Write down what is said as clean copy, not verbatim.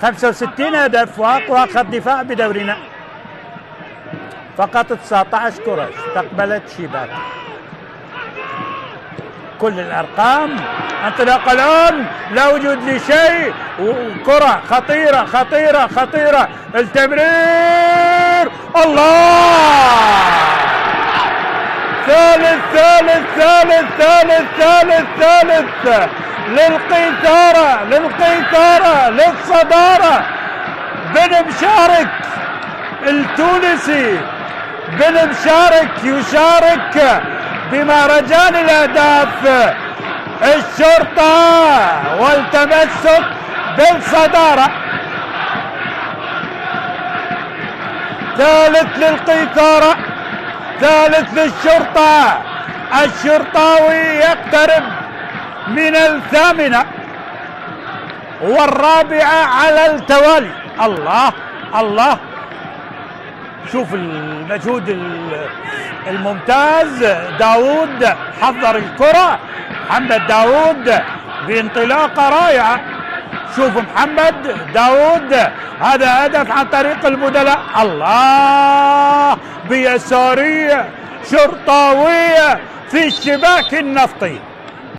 65 هدف واقوى خط دفاع بدورنا. فقط 19 كرة استقبلت شيبات. كل الارقام. انطلاق الان، لا وجود لشيء، وكرة خطيرة خطيرة خطيرة، التمرير، الله! ثالث ثالث ثالث ثالث ثالث ثالث للقيثارة للقيثارة للصدارة. بن مشارك التونسي، بن مشارك يشارك بمهرجان الاهداف الشرطة والتمسك بالصدارة. ثالث للقيثارة، ثالث للشرطة. الشرطاوي يقترب من الثامنة والرابعة على التوالي. الله الله، شوف المجهود الممتاز. داود حضر الكرة، محمد داود بانطلاقة رائعة. شوف محمد داود، هذا هدف عن طريق البدلاء. الله، بيسارية شرطاوية في الشباك النفطي.